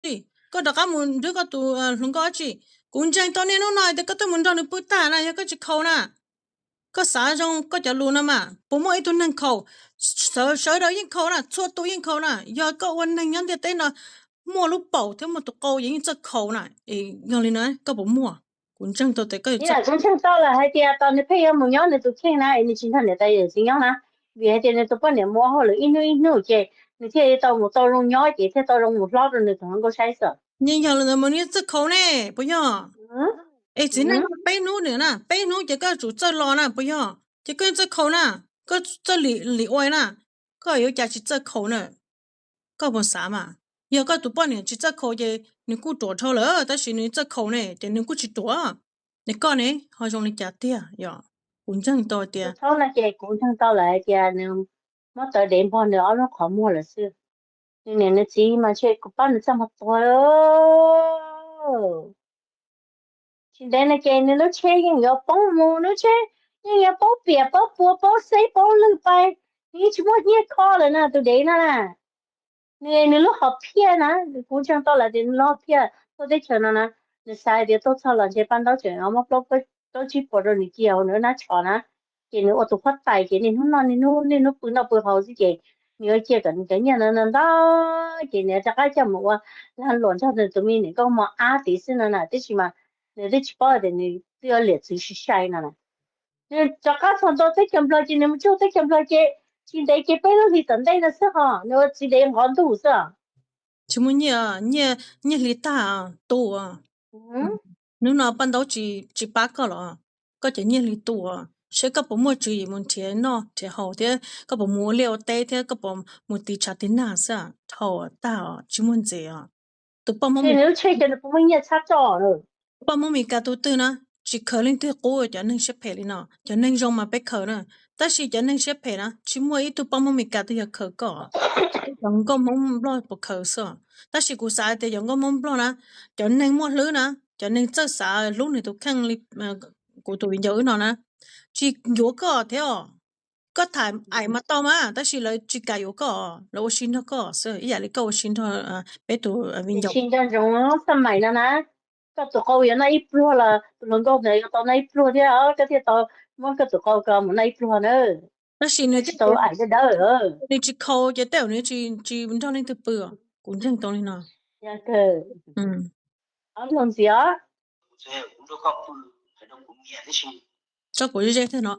tsi? Koj rov qab mus nrog koj tus hluas nkauj dab tsi? Kuv ntseeg tau niaj hnub no tias koj twb mus nrog nws pw tag na, yog koj tsis khaus na. Koj xav zoo koj cov lus no mas puas muaj ib tug neeg khaus? Sawv daws yeej khaus na, txhua tus yeej khaus na. Yog koj ua neeg nyob ntiaj teb no muaj lub paum thiab muaj tus qau yeej txawj khaus na. Yog li no koj puas muaj? Kuv ntseeg tau tias koj yeej txawj khaus. Kuv ntseeg tau lawm hais tias tos nws pheej yuav mus nyob nws tus kheej na es nws tsis nrog niam tais yawm txiv nyob na, vim hais tias nws tus poj niam mus ua hauj lwm ib hnub ib hnub ces nws thiaj li tau mus tau zoo nyob ces thiaj tau zoo mus hlob rau nws tus hluas nkauj saib xwb. Yeej yog li ntawd mas nws txawj khaus ne, puas yog? Es txiv neej peb hnub nws na, peb hnub ces koj yuav tsum txawj los na, puas yog? Ces koj yeej txawj khaus na, koj txawj lim ua na, koj yuav cas tsis txawj khaus na? Koj puas xav mas, yog koj tus poj niam tsis txawj khaus ces nws kuj ruam dhau lawm, tab sis nws txawj khaus ne ces nws kuj tsis ruam. Es koj ne ho zoo li cas tiag yom? Kuv ntseeg tau tias thaum no ces kuv ntseeg tau lawm hais tias nws muab tawv dev npog nws ob lub qhov muag lawm xwb. Nws niam nws txiv mas ntshe kuv pab nws txaj muag tuag. Tsis ntev no ces nws lub tsheb yeej yuav poob mus, lub tsheb yeej yuav paub piam paub puas paub xeb paub lwj pais, nws yeej tsis muaj nyiaj kho lawm na tus dev no na. Nws, nws lub hom phiaj na, kuv ntseeg tau lawm tias nws lub hom phiaj tuaj teb chaws no na, nws xav hais tias tuaj txog los ntshe paj ntaub tseem muab plaub plaub tsib puas rau nws cia hauv nws lub hnab tsho na. Ces nws ua tus huab tais ces niaj hnub noj niaj hnub, niaj hnub pw noj pw haus xwb ces nws yuav cia kom nws cov nyiaj no ntau ntau ces nws rov qab coj mus ua lag luam nrog nws tus me niam nkauj mos ab tid xwb no na, tab sis mas nws twb tsis paub tias nws twb yuav liam txwv sai sai no na. Nws rov qab txog ntua teb chaws Nplog ces nws mus tsuj teb chaws Nplog ces tsis ntev ces peb lub hlis tom ntej no xwb ho nws ua txiv dev nqov ntuj xwb. Tsis muaj nyiaj, nyiaj hli tag tu. Hnub no paj ntaub tsis pab koj los? Koj cov nyiaj hli tu, seb koj puas muaj tswv yim mus nrhiav noj nrhiav haus thiab koj puas mus ua liaj ua teb thiab koj puas mus tiv tshav tiv nag xwb, dhau tag os, tsis muaj ntxiv os. Tus poj Hmoob Mes, poj Hmoob Mes Kas tus twg na, tsis khaws leej twg qub cov neeg siab phem li no, cov neeg zoo mas peb khaws na, tab sis cov neeg siab phem na tsis muaj ib tug poj Hmoob Mes Kas twg yog khaws koj, cov nkauj Hmoob Nplog puas khaws xwb. Tab sis kuv xav tias cov nkauj Hmoob Nplog na, cov neeg muaj hlwb na, cov neeg txawj xav hlub nws tus kheej li kuv tus viv ncaus wb no na, tsis yuav koj thiab os. Koj tham aim mas tau mas, tab sis lawv tsis kam yuav koj, lawv ua si nrog koj xwb ib yam li koj ua si nrog peb tus viv ncaus. Tsis nco ntsoov xab maim no na, koj tus qau yuav noj ib pluag los tus hluas nkauj ntawd yuav tau noj ib pluag thiab, koj thiaj tau muab koj tus qau ko mus noj ib pluag na. Tab sis nws tsis tau aim dawb dawb, nws tsis khaus ces tej zaum nws tsis nrog leej twg pw, kuv ntseeg tau li no. Ob ntxiv os. Tso kuv ze ze thiab no.